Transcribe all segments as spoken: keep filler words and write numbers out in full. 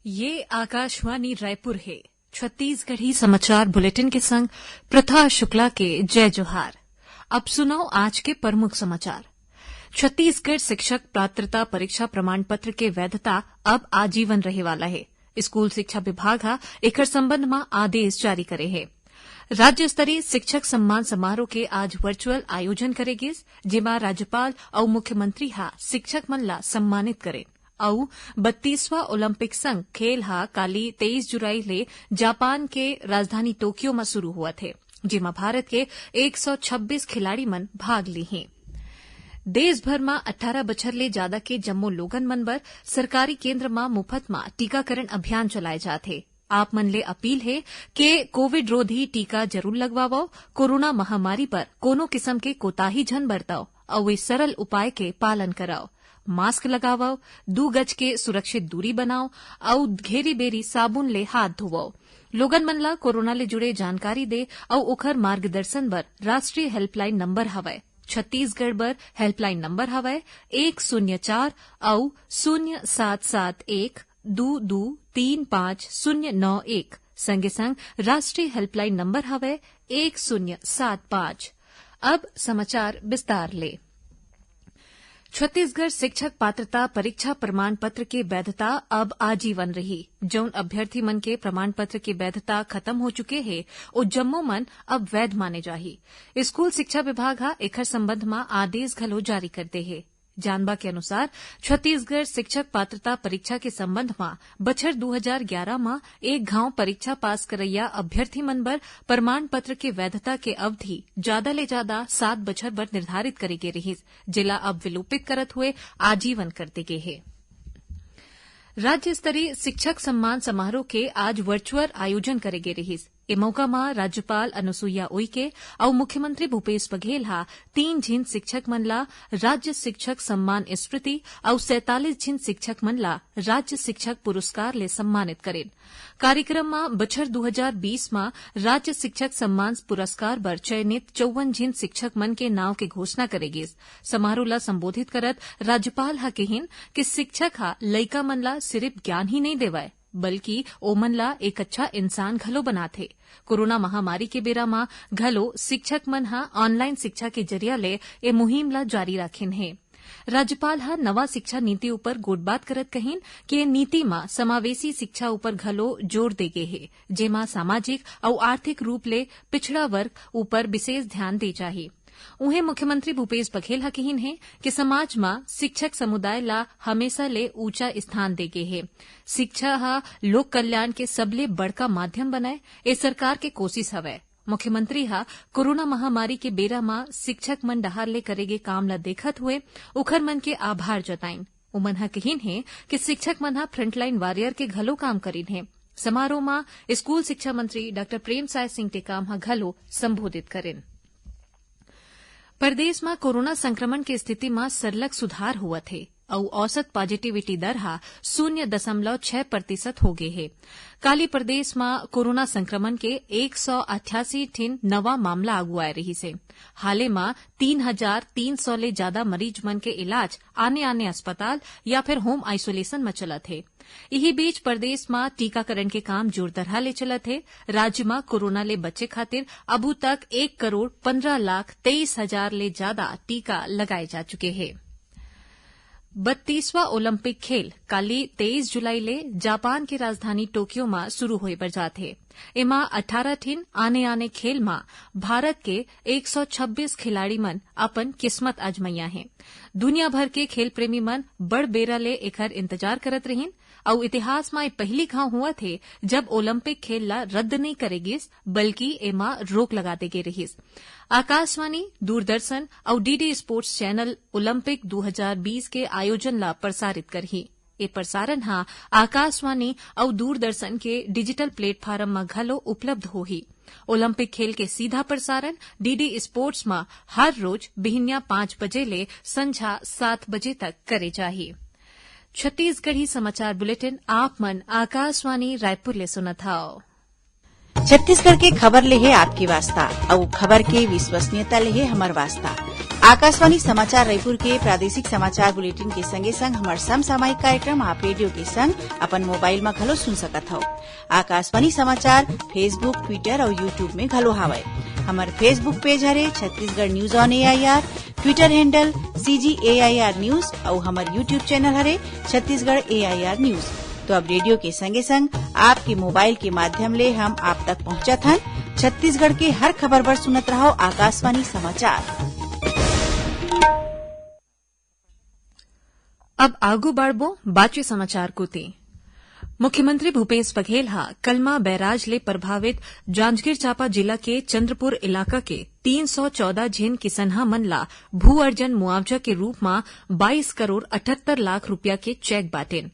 ये आकाशवाणी रायपुर हे। छत्तीसगढ़ी समाचार बुलेटिन के संग प्रथा शुक्ला के जय जोहार। अब सुनव आज के प्रमुख समाचार। छत्तीसगढ़ शिक्षक पात्रता परीक्षा प्रमाण पत्र के वैधता अब आजीवन रहे वाला हे। स्कूल शिक्षा विभाग ह एकर संबंध म आदेश जारी करे हे। राज्य स्तरीय शिक्षक सम्मान समारोह के आज वर्चुअल आयोजन करे गिस, जेमा राज्यपाल अउ मुख्यमंत्री ह शिक्षक मन ला सम्मानित करेन। अउ बत्तीसवां ओलंपिक संघ खेल ह काली तेईस जुलाई ले जापान के राजधानी टोक्यो म शुरू होवत हे, जेमा भारत के एक सौ छब्बीस खिलाड़ी मन भाग लीहीं। देश भर म अट्ठारह बछर ले जादा के जम्मो लोगन मन बर सरकारी केंद्र म मुफत म टीकाकरण अभियान चलाए जात हे। आप मन ले अपील हे के कोविड रोधी टीका जरूर लगवावव, कोरोना महामारी पर कोनो किसम के कोताही झन बरतव अउ ए सरल उपाय के पालन करव। मास्क लगावव, दू गज के सुरक्षित दूरी बनाव अउ घेरी-बेरी साबुन ले हाथ धोवव। लोगन मन ला कोरोना ले जुड़े जानकारी दे अउ ओखर मार्गदर्शन बर राष्ट्रीय हेल्पलाइन नंबर हवय। छत्तीसगढ़ बर हेल्पलाइन नंबर हवय एक शून्य चार अउ शून्य सात सात एक दू दू तीन पाँच शून्य नौ एक। संगे संग राष्ट्रीय हेल्पलाइन नंबर हवय एक शून्य सात पाँच। अब समाचार विस्तार ले। छत्तीसगढ़ शिक्षक पात्रता परीक्षा प्रमाण पत्र के वैधता अब आजीवन रही। जउन अभ्यर्थी मन के प्रमाण पत्र के वैधता खत्म हो चुके हे, ओ जम्मो मन अब वैध माने जाही। स्कूल शिक्षा विभाग ह एखर संबंध म आदेश घलो जारी कर दे हे। जानबा के अनुसार, छत्तीसगढ़ शिक्षक पात्रता परीक्षा के संबंध म बछर दू हजार ग्यारह म एक घांव परीक्षा पास करइया अभ्यर्थी मन बर प्रमाण पत्र के वैधता के अवधि जादा ले जादा सात बछर बर निर्धारित करे गे रिहिस, जेला अब विलोपित करत हुए आजीवन कर दे गे हे। राज्य स्तरीय शिक्षक सम्मान समारोह के आज वर्चुअल आयोजन करे गे रिहिस। ए मौका म राज्यपाल अनुसुईया उइके अउ मुख्यमंत्री भूपेश बघेल ह तीन झिन शिक्षक मन ला राज्य शिक्षक सम्मान स्मृति अउ सैंतालीस झिन शिक्षक मन ला राज्य शिक्षक पुरस्कार ले सम्मानित करेन। कार्यक्रम म बछर दू हजार बीस म राज्य शिक्षक सम्मान पुरस्कार बर चयनित चौवन झिन शिक्षक मन के नांव के घोषणा करे गिस। समारोह ला संबोधित करत राज्यपाल ह किहिन कि शिक्षक ह लइका मन ला सिरिफ ज्ञान ही नइ देवय, बल्कि ओमन ला एक अच्छा इंसान घलो बनाथे। कोरोना महामारी के बेरा म घलो शिक्षक मन ह ऑनलाइन शिक्षा के जरिया ले ए मुहिम ला जारी राखिन हे। राज्यपाल ह नवा शिक्षा नीति ऊपर गोठबात करत कहिन कि ए नीति म समावेशी शिक्षा ऊपर घलो जोर दे गे हे, जेमा सामाजिक अउ आर्थिक रूप ले पिछड़ा वर्ग ऊपर विशेष ध्यान दे जाही। उहें, मुख्यमंत्री भूपेश बघेल ह किहिन हे कि समाज म शिक्षक समुदाय ला हमेशा ले ऊंचा स्थान दे गे हे। शिक्षा ह लोक कल्याण के सबले बड़का माध्यम बनय, ए सरकार के कोशिश हवय। मुख्यमंत्री ह कोरोना महामारी के बेरा म शिक्षक मन डहार ले करे गे काम ला देखत हुए उखर मन के आभार जताइन। उमन ह किहिन हे कि शिक्षक मन ह फ्रंटलाइन वॉरियर के घलो काम करिन हे। समारोह म स्कूल शिक्षा मंत्री डॉक्टर प्रेमसाय सिंह टेकाम ह घलो संबोधित करिन। प्रदेश म कोरोना संक्रमण के स्थिति म सरलग सुधार होवत हे अउ औसत पॉजिटिविटी दर ह शून्य दशमलव छह प्रतिशत हो गे हे। काली प्रदेश म कोरोना संक्रमण के एक सौ अट्ठासी ठिन नवा मामला आगू आए रिहिस हे। हाले म तीन हजार तीन सौ ले जादा मरीज मन के इलाज आने-आने अस्पताल या फिर होम आइसोलेशन म चलत हे। इही बीच प्रदेश म टीकाकरण के काम जोरदारहा ले चलत हे। राज्य म कोरोना ले बचे खातिर अबू तक एक करोड़ पन्द्रह लाख तेईस हजार ले जादा टीका लगाए जा चुके हे। बत्तीसवां ओलंपिक खेल काली तेईस जुलाई ले जापान के राजधानी टोक्यो म शुरू होए बर जात हे। एमा अट्ठारह ठिन आने-आने खेल म भारत के एक सौ छब्बीस खिलाड़ी मन अपन किस्मत आजमइया हे। दुनिया भर के खेल प्रेमी मन बड़ बेरा ले एखर इंतजार करत रहिन अउ इतिहास म ए पहिली घांव होवत हे, जब ओलंपिक खेल ला रद्द नइ करे गिस, बल्कि एमा रोक लगा दे गे रिहिस। आकाशवाणी, दूरदर्शन अउ डीडी स्पोर्ट्स चैनल ओलंपिक दू हजार बीस के आयोजन ला प्रसारित करही। ए प्रसारण ह आकाशवाणी अउ दूरदर्शन के डिजिटल प्लेटफॉर्म म घलो उपलब्ध होही। ओलंपिक खेल के सीधा प्रसारण डीडी स्पोर्ट्स म हर रोज बिहनिया पाँच बजे ले संझा सात बजे तक करे जाही। छत्तीसगढ़ी समाचार बुलेटिन आप मन आकाशवाणी रायपुर ले सुनत हव। छत्तीसगढ़ के खबर ले हे आपके वास्ता, अउ खबर के विश्वसनीयता ले हे हमर वास्ता। आकाशवाणी समाचार रायपुर के प्रादेशिक समाचार बुलेटिन के संगे संग हमर समसामयिक कार्यक्रम आप रेडियो के संग अपन मोबाइल म घलो सुन सकत हव। आकाशवाणी समाचार Facebook, Twitter अउ YouTube में घलो हावय। हमर Facebook पेज हरे Chhattisgarh news on AIR, Twitter handle CG AIR news अउ हमर YouTube चैनल हरे छत्तीसगढ़ एआईआर न्यूज। तो अब रेडियो के संगे संग आपके मोबाइल के माध्यम ले हम आप तक पहुंचत हन। छत्तीसगढ़ के हर खबर बर सुनत रहव आकाशवाणी समाचार। अब आगू बढ़बो बाचे समाचार कोति। मुख्यमंत्री भूपेश बघेल ह कलमा बैराज ले प्रभावित जांजगीर चांपा जिला के चंद्रपुर इलाका के तीन सौ चौदह झिन किसनहा मन ला भू अर्जन मुआवजा के रूप म बाईस करोड़ अठहत्तर लाख रुपया के चेक बांटेन।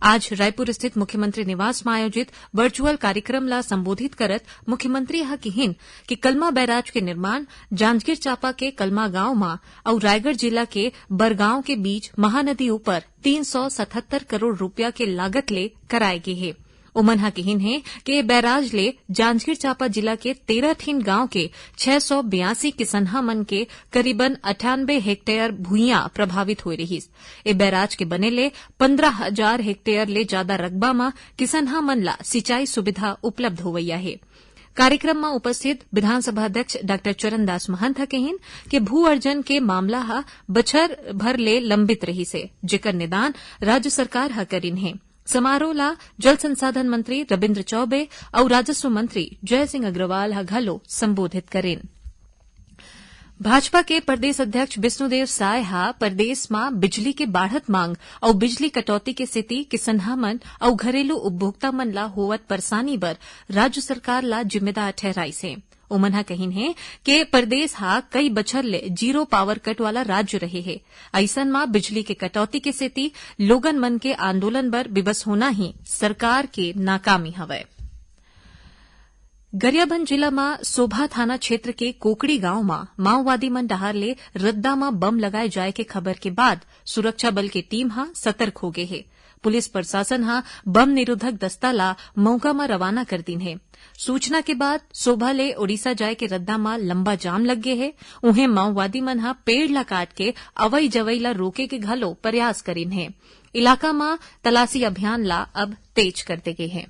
आज रायपुर स्थित मुख्यमंत्री निवास म आयोजित वर्चुअल कार्यक्रम ला संबोधित करत मुख्यमंत्री ह किहिन कि कलमा बैराज के निर्माण जांजगीर चांपा के कलमा गांव म अउ रायगढ़ जिला के बरगांव के बीच महानदी ऊपर तीन सौ सतहत्तर करोड़ रुपया के लागत ले कराए गे हे। ओमन ह किहिन हे कि ए बैराज ले जांजगीर चांपा जिला के तेरह ठिन गांव के छह सौ बयासी किसनहा मन के करीबन अट्ठानबे हेक्टेयर भुइयां प्रभावित होए रिहिस। ए बैराज के बने ले पन्द्रह हजार हेक्टेयर ले जादा रकबा म किसनहा मन ला सिंचाई सुविधा उपलब्ध होवइया हे। कार्यक्रम म उपस्थित विधानसभा अध्यक्ष डॉक्टर चरणदास महंत ह कहिन कि भू अर्जन के मामला ह बछर भर ले लंबित रहिस हे, जेकर निदान राज्य सरकार ह करिन हे। समारोह ला जल संसाधन मंत्री रविंद्र चौबे अउ राजस्व मंत्री जय सिंह अग्रवाल ह घलो संबोधित करिन। भाजपा के प्रदेश अध्यक्ष विष्णुदेव साय ह प्रदेश म बिजली के बाढ़त मांग अउ बिजली कटौती के सेती किसनहा मन अउ घरेलू उपभोक्ता मन ला होवत परेशानी बर राज्य सरकार ला जिम्मेदार ठहराइस हे। ओमन ह कहिन हे के प्रदेश ह कई बछर ले जीरो पावर कट वाला राज्य रहे हे। अइसन म बिजली के कटौती के सेती लोगन मन के आंदोलन बर विवश होना ही सरकार के नाकामी हवय। गरियाबंद जिला म सोभा थाना क्षेत्र के कोकड़ी गांव म माओवादी मन डहार ले रद्दा म बम लगाए जाए के खबर के बाद सुरक्षा बल के टीम ह सतर्क हो गे हे। पुलिस प्रशासन ह बम निरोधक दस्ता ला मौका म रवाना कर दीन हे। सूचना के बाद सोभा ले ओडिशा जाए के रद्दा म लंबा जाम लग गे हे। उहें माओवादी मन ह पेड़ ला काट के अवई जवई ला रोके के घलो प्रयास करिन हे। इलाका म तलाशी अभियान ला अब तेज कर दे गे हे।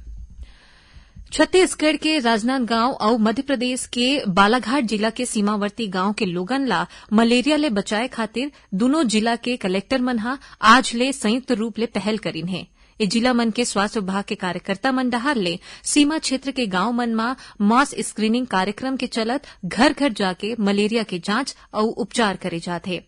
छत्तीसगढ़ के राजनांदगांव अउ मध्य प्रदेश के बालाघाट जिला के सीमावर्ती गांव के लोगन ला मलेरिया ले बचाए खातिर दुनों जिला के कलेक्टर मन ह आज ले संयुक्त रूप ले पहल करिन हे। ए जिला मन के स्वास्थ्य विभाग के कार्यकर्ता मन डहार ले सीमा क्षेत्र के गांव मन म मास स्क्रीनिंग कार्यक्रम के चलत घर-घर जाके मलेरिया के जांच अउ उपचार करे जात हे।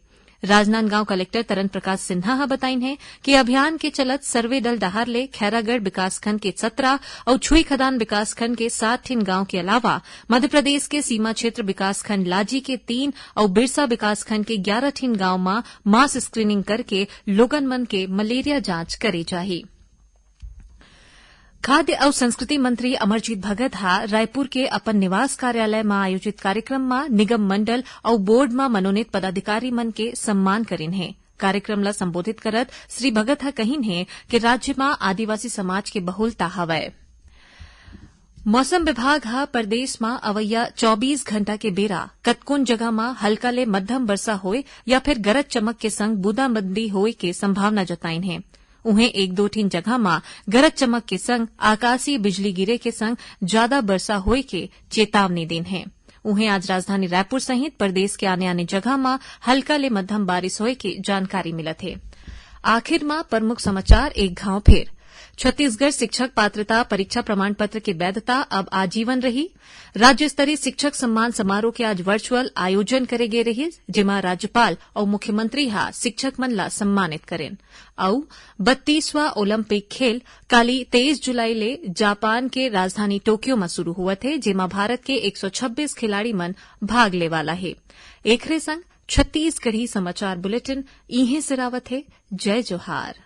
राजनांदगांव कलेक्टर तरन प्रकाश सिन्हा ह बताइन हे कि अभियान के चलत सर्वे दल डहार ले खैरागढ़ विकासखंड के सत्रह अउ छुईखदान विकासखंड के सात ठिन गांव के अलावा मध्य प्रदेश के सीमा क्षेत्र विकासखंड लाजी के तीन अउ बिरसा विकासखंड के ग्यारह ठिन गांव म मास स्क्रीनिंग करके लोगन मन के मलेरिया जांच करे जाही। खाद्य अउ संस्कृति मंत्री अमरजीत भगत ह रायपुर के अपन निवास कार्यालय म आयोजित कार्यक्रम म निगम मंडल अउ बोर्ड म मनोनीत पदाधिकारी मन के सम्मान करिन हे। कार्यक्रम ल संबोधित करत श्री भगत ह कहिन हे कि राज्य म आदिवासी समाज के बहुलता हवय। मौसम विभाग ह प्रदेश म अवइया चौबीस घंटा के बेरा कतकोन जगह म हल्का ले मध्यम वर्षा होए या फिर गरज चमक के संग बूंदाबांदी होए के संभावना जताइन हे। उहें एक दो ठिन जगह म गरज चमक के संग आकाशीय बिजली गिरे के संग जादा वर्षा होए के चेतावनी दीन हे। उहें आज राजधानी रायपुर सहित प्रदेश के आने-आने जगह म हल्का ले मध्यम बारिश होए के जानकारी मिलत हे। आखिर म प्रमुख समाचार एक घांव फेर। छत्तीसगढ़ शिक्षक पात्रता परीक्षा प्रमाण पत्र के वैधता अब आजीवन रही। राज्य स्तरीय शिक्षक सम्मान समारोह के आज वर्चुअल आयोजन करे गे रहिस, जेमा राज्यपाल अउ मुख्यमंत्री ह शिक्षक मन ला सम्मानित करेन। अउ बत्तीसवां ओलंपिक खेल काली तेईस जुलाई ले जापान के राजधानी टोक्यो म शुरू होवत हे, जेमा भारत के एक सौ छब्बीस खिलाड़ी मन भाग ले वाला हे। एखरे संग छत्तीसगढ़ी समाचार बुलेटिन इहें सिरावत हे। जय जोहार।